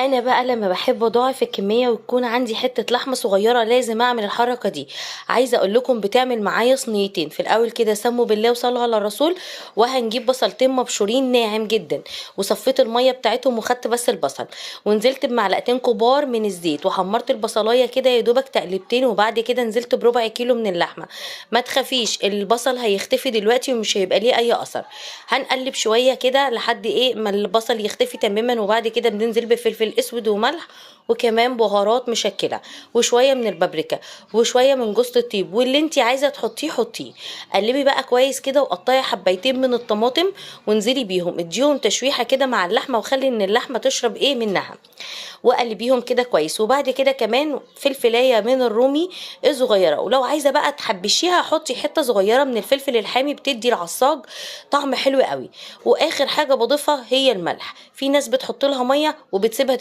انا بقى لما بحب اضاعف الكمية وتكون عندي حتة لحمه صغيرة لازم اعمل الحركة دي. عايزه اقول لكم بتعمل معايا صينيتين. في الاول كده سموا بالله وصلوا على الرسول، وهنجيب بصلتين مبشورين ناعم جدا، وصفيت المية بتاعتهم وخدت بس البصل، ونزلت بمعلقتين كبار من الزيت وحمرت البصلايه كده يا دوبك تقلبتين، وبعد كده نزلت بربع كيلو من اللحمة. ما تخافيش البصل هيختفي دلوقتي ومش هيبقى ليه اي اثر. هنقلب شوية كده لحد ايه ما البصل يختفي تماما، وبعد كده بننزل بفلفل اسود وملح وكمان بهارات مشكلة وشوية من البابريكا وشوية من جوز الطيب، واللي انت عايزه تحطيه حطيه. قلبي بقى كويس كده وقطعي حبايتين من الطماطم وانزلي بيهم، اديهم تشويحه كده مع اللحمة وخلي ان اللحمة تشرب ايه منها، وقلبيهم كده كويس. وبعد كده كمان فلفلايه من الرومي الصغيرة، ولو عايزه بقى تحبشيها حطي حتة صغيرة من الفلفل الحامي، بتدي العصاج طعم حلو قوي. واخر حاجة بضيفها هي الملح. في ناس بتحط لها مية وبتسيبها